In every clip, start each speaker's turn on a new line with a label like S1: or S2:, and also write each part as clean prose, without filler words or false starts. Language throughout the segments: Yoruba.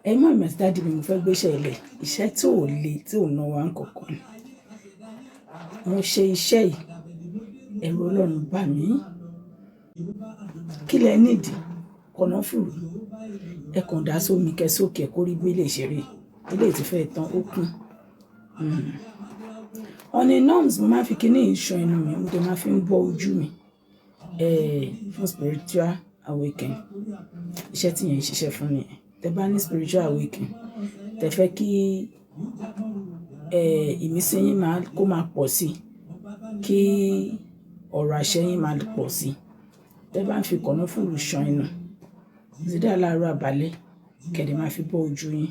S1: Ẹ̀yin mummy àti daddy mi, mo fẹ́ gbéṣẹ́ ilẹ̀, iṣẹ́ tí ò le, tí ò ná wa nǹkankan ni. Mo ṣe iṣẹ́ yìí, ẹ̀rù Ọlọ́run bà mí. Kí lẹ need? Kànáfùrù. Ẹ kàn dá sómi kẹ soak ẹ kó rí bí eléyìí ṣe rí. Eléyìí tí fẹ́ tán, ó kún. On a norms, mo máa ń fi kíní yìí ṣan ẹnu mi, mo dẹ̀ máa fi ń bọ́ ojú mi, fún spiritual awakening. Iṣẹ́ tí ìyẹn ń ṣiṣẹ́ fún ni. Tẹ bá ní spiritual awakening, tẹ fẹ́ kí, ìmísí yín máa kó máa pọ̀ sí, kí ọ̀rọ̀ àṣẹ yín máa pọ̀ sí. Tẹ bá ń fi kànáfùrù ṣan ẹnu, it's either láàárọ̀ àbí alẹ́, kẹ́ dẹ̀ máa fi bọ́ ojú yín,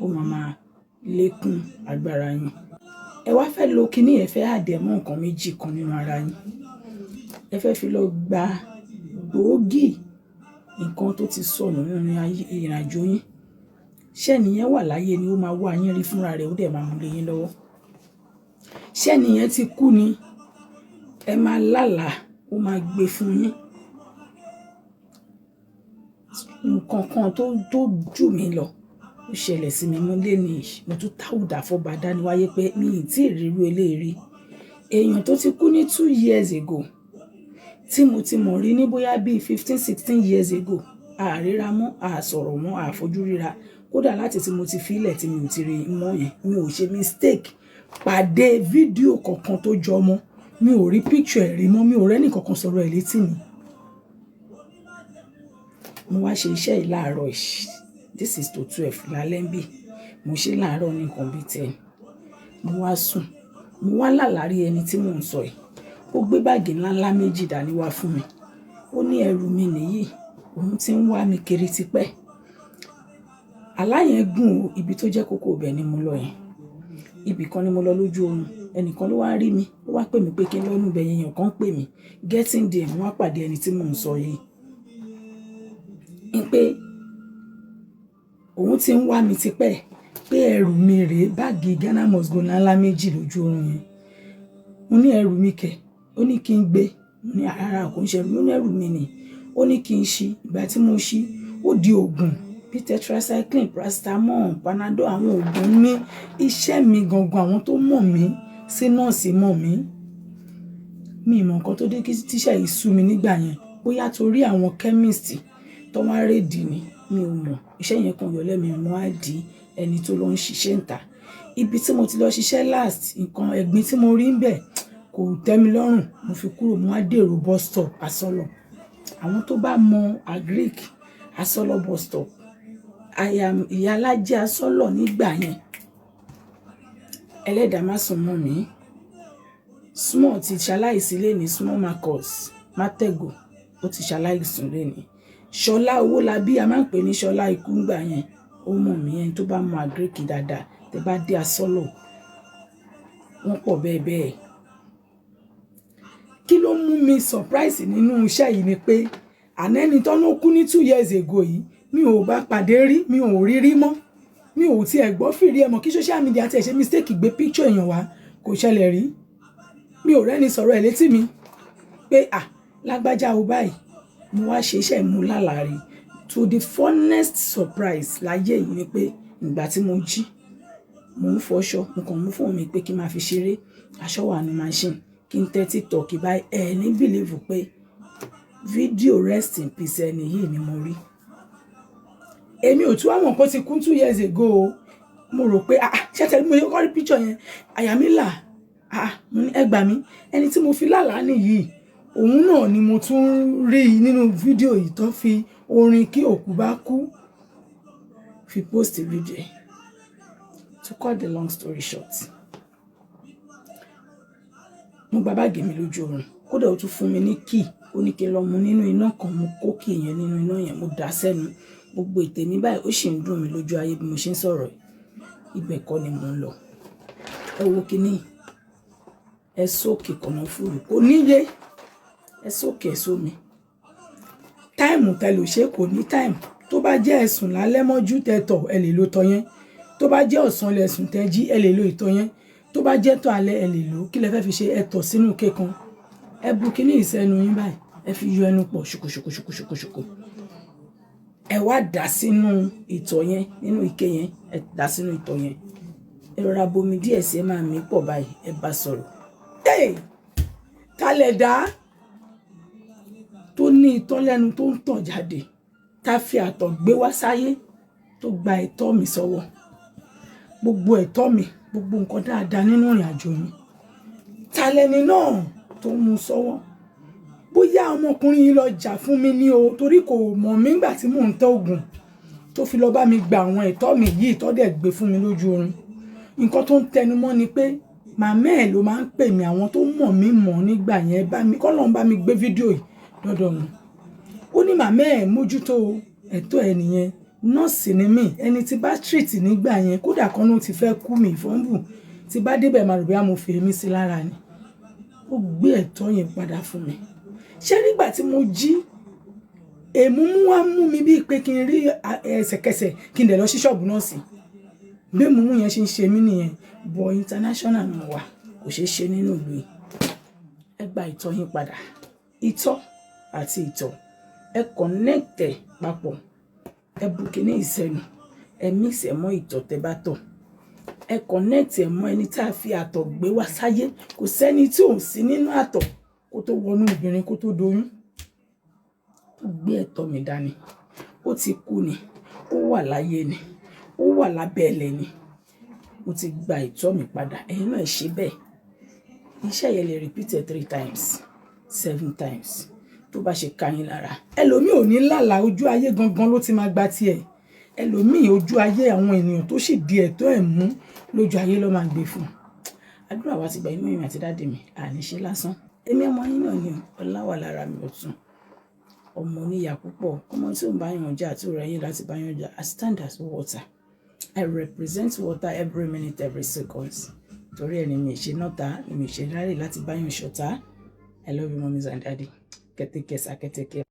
S1: ó máa máa lékún agbára yín. Ẹ wá fẹ́ lo kíní, ẹ fẹ́ add ẹ mọ́ nǹkan méjì kan nínú ara yín. Ẹ fẹ́ fi lọ gba gbòógì nǹkan tó ti sọnù nínú ayé ìrìnàjò yín. Ṣé ẹniyẹn wà láyé ni ó máa wá yín rí fúnra rẹ̀, ó dẹ̀ máa mú lé yín lọ́wọ́. Ṣé ẹniyẹn ti kú ni? Ẹ máa lálàá, ó máa gbé fún yín. Nǹkan kan tó jù mí lọ, ó ṣẹlẹ̀ sí mi mú léni yìí. Mo tún táwùdà fọ́ba dáníwáyé pé mi ì tí ì rí irú eléyìí rí. Èèyàn tó ti kú ní 2 years ago, tí mo ti mọ̀ rí ní bóyá bí 15, 16 years ago, a ríra mọ́, a sọ̀rọ̀ mọ́, a fojú ríra. Kódà láti tí mo ti fi ìlẹ̀ tí mi ò ti rí mọ́ yẹn, mi ò ṣe mistake pàdé fídíò kankan tó jọ mọ́. Mi ò rí picture ẹ̀ rí mọ́, mi ò rí ẹnì kankan sọ̀rọ̀ ẹ̀ létí mi. Mo wá ṣe iṣẹ́ yìí láàárọ̀ yìí. This is to 12 lálẹ́ ń bí. Mo ṣe láàárọ̀ ní nǹkan bí 10. Mo wá sùn. Mo wá lálàá rí ẹni tí mò ń sọ yìí. Ó gbé báàgì ńlá ńlá méjì dání wá fún mi. Ó ní ẹrù mi nìyí. Òun tí ń wá mi kiri tipẹ́. Àlá yẹn gùn o, ibi tó jẹ́ kókó ibẹ̀ ni mo lọ yẹn. Ibì kan ni mo lọ lójú oorun. Ẹnìkan ló wá rí mi. Ó wá pè mí pé kí n lọ nú ibẹ̀ yẹn, èèyàn kan pè mí. Getting there, mo wá pàdé ẹni tí mò ń sọ yìí. Ní pé òun tí ń wá mi tipẹ́, pé ẹrù mi rè, báàgì Ghana must go ńlá ńlá méjì lójú oorun yẹn. Mo ní ẹrù mi kẹ̀. Ó ní kí n gbé. Mo ní rárá, kò ń ṣe ẹrù mi. Ó ní ẹrù mi ni. Ó ní kí n ṣí. Ìgbà tí mo ṣí, ó di òògùn bí tetracycline, paracetamol, Panadol, àwọn òògùn mi, iṣẹ́ mi gangan, àwọn tó mọ̀ mí sí nọ́ọ̀sì mọ̀ mí. Mi ò mọ̀ nǹkan tó dé kí tíṣà yìí sú mi nígbà yẹn. Bóyá torí àwọn chemist tó wá raid ni, mi ò mọ̀. Iṣẹ́ yẹn kan yọ lẹ́mi, mo wá di ẹni tó lọ ń ṣiṣẹ́ níta. Ibi tí mo ti lọ ṣiṣẹ́ last, nǹkan ẹ̀gbin tí mo rí níbẹ̀ kò tẹ́ mi lọ́rùn. Mo fi kúrò, mo wá dèrò bus stop Asọ́lọ̀. Àwọn tó bá mọ agric Asọ́lọ̀ bus stop, I am ìyálájé Asọ́lọ̀ nígbà yẹn. Ẹlẹ́dàá má sùn mọ́ mi. Small ti ṣaláìsí léni, Small Marcus Mátẹ̀gò, ó ti ṣaláìsí léni. Ṣọlá Owólabí, a máa ń pè ní Ṣọlá ikú ńgbà yẹn. Ó mọ̀ mí, ẹni tó bá mọ agric dáadáa, tẹ bá dé Asọ́lọ̀, wọ́n pọ̀ bẹ́ẹ̀ bẹ́ẹ̀. Kí ló mú mi surprise nínú iṣẹ́ yìí ni pé àná ẹni tó ń kú ní 2 years ago yìí, mi ò bá pàdé rí, mi ò rí rí mọ́, mi ò tiẹ̀ gbọ́ fìrí ẹ̀ mọ́. Kí social media tiẹ̀ ṣe mistake gbé picture èèyàn wá, kò ṣẹlẹ̀ rí. Mi ò rẹ́ni sọ̀rọ̀ ẹ̀ létí mi pé à lágbájá o báyìí. Mo wá ṣe iṣẹ́ ìmú lálàrí. To the funnest surprise láyé yìí ni pé ìgbà tí mo jí, mo ń fọṣọ, mo kàn mú fóònù mi pé kí n máa fi ṣeré, aṣọ wà ní machine, kí n tẹ TikTok báyìí, ẹ ní believe pé fídíò rest in peace ẹni yìí ni mo rí. Èmi ò tún wá mọ̀ pé ó ti kú 2 years ago o. Mo rò pé, ah, ṣé tẹ̀lé mo yẹ kọ́ rí picture yẹn, àyà mi là. Ah, mo ní ẹ gbà mí, ẹni tí mo fi lálàá nìyí, òun náà ni mo tún rí nínú fídíò yìí tó fi orin kí òkú bá kú fi post fídíò yìí. To cut the long story short, mo gba báàgì mi lójú oorun. Kódà ó tún fún mi ní key, ó ní kí n lọ mu nínú iná kan. Mo kó key yẹn nínú iná yẹn, mo dà sẹ́nu. Gbogbo ètè mi báyìí, ó sì ń dùn mí lójú ayé bí mo ṣe ń sọ̀rọ̀ yìí. Ibẹ̀ kọ́ ni mò ń lọ. Ẹ wo kíní, ẹ soak kànáfùrù, kò níye. Ẹ soak ẹ̀ sómi. Time tẹ lò ṣe kò ní time. Tó bá jẹ́ ẹ̀sùn lálẹ́ mọ́jú tẹ tọ̀, ẹ lè lo tọ̀ yẹn. Tó bá jẹ́ ọ̀sán lẹ̀sùn tẹ jí, ẹ lè lo ìtọ̀ yẹn. Tó bá jẹ́ tọ̀ alẹ́, ẹ lè lò. Kí lẹ fẹ́ fi ṣe? Ẹ tọ̀ sínú ike kan, ẹ bu kíní ìsẹ́nu yín báyìí, ẹ fi yọ ẹnu pọ̀ ṣùkùṣùkù ṣùkùṣùkù ṣùkù. Ẹ wá dà sínú ìtọ̀ yẹn, nínú ike yẹn. Ẹ dà sínú ìtọ̀ yẹn, ẹ rọra bomi díẹ̀ sí, ẹ máa mí pọ̀ báyìí, ẹ bá sọ̀rọ̀. Hey! Talẹ̀ dá tó ní itọ́ lẹ́nu tó ń tọ̀ jáde, tá fi àtọ̀ gbé wá sáyé, tó gba ẹ̀tọ́ mi sọ́wọ́, gbogbo ẹ̀tọ́ mi, gbogbo nǹkan dáadáa nínú ìrìn àjò mi, talẹ́ni náà tó mú sọ́wọ́? Bóyá ọmọkùnrin yìí lọ jà fún mi ní o, torí kò mọ̀ mí nígbà tí mò ń tọ́ oògùn, tó fi lọ bá mi gba àwọn ẹ̀tọ́ mi yìí, tó dẹ̀ gbé fún mi lójú oorun. Nǹkan tó ń tẹnu mọ́ ni pé màmá ẹ̀ ló máa ń pè mí. Àwọn tó mọ̀ mí mọ̀ nígbà yẹn, bá mi kọ́ lọ́n bá mi gbé fídíò yìí dọ́dọ̀ wọn. Ó ní màmá ẹ̀ mójútó ẹ̀tọ́ ẹ̀ nìyẹn. Nọ́ọ̀sì ni mí. Ẹni tí bá treat nígbà yẹn, kódà kan ló ti fẹ́ kú mi ìfọ́nbù, tí bá débẹ̀ máa rò bí mo fi èmi sí lára ni. Ó gbé ẹ̀tọ́ yẹn padà fún mi. Ṣé nígbà tí mo jí, èmú mú wá mú mi bíi pé kí n rí ẹsẹ̀kẹsẹ̀, kí n dẹ̀ lọ sí ṣọ́ọ̀bù nọ́ọ̀sì. Bí èmúmú yẹn ṣe ń ṣe mí nìyẹn. Bọ̀ international mo wà, kò ṣeé ṣe nínú ìlú yìí. Ẹ gba ìtọ́ yín padà. Ìtọ́ àti ìtọ̀, ẹ connect ẹ̀ papọ̀. Ẹ bu kíní ìsẹnu, ẹ mix ẹ̀ mọ́ ìtọ̀ tẹ́ bá tọ̀. Ẹ connect ẹ̀ mọ́ ẹni tá a fi àtọ̀ gbé wá sáyé. Kò sẹ́ni tí ò sí nínú àtọ̀ kó tó wọnú obìnrin, kó tó doyún. Tó gbé ẹ̀tọ́ mi dání. Ó ti kú ni, ó wà láyé ni, ó wà lábẹ́ ilẹ̀ ni. Mo ti gba ìtọ́ mi padà. Ẹ̀yin náà ẹ ṣe bẹ́ẹ̀. Iṣẹ́ yẹn lè repeat it three times, seven times, tó bá ṣe ka yín lára. Ẹlòmíì ò ní lálàá, ojú ayé gangan ló ti máa gba tiẹ̀. Ẹlòmíì, ojú ayé, àwọn ènìyàn tó sì di ẹ̀tọ́ ẹ̀ mú lójú ayé ló máa gbé fún un. Àdúrà wa ti gbà. Inú èmi àti daddy mi àní ṣe lásán. Èmi ọmọ yín náà ni ọlá wà lára mi ọ̀tún. Ọmọ oníyà púpọ̀, ọmọ tí ò ń bá yàn jà, tí ò rẹ́yìn láti bá yàn jà. I stand as water. I represent water every minute, every second. Torí ẹni mi ṣe nọ́ta, mi ṣe ráyè láti bá yàn ṣọ̀tá. I love you, mummies and daddy. Kẹ́tẹ́kẹ́ sá kẹ́tẹ́kẹ́.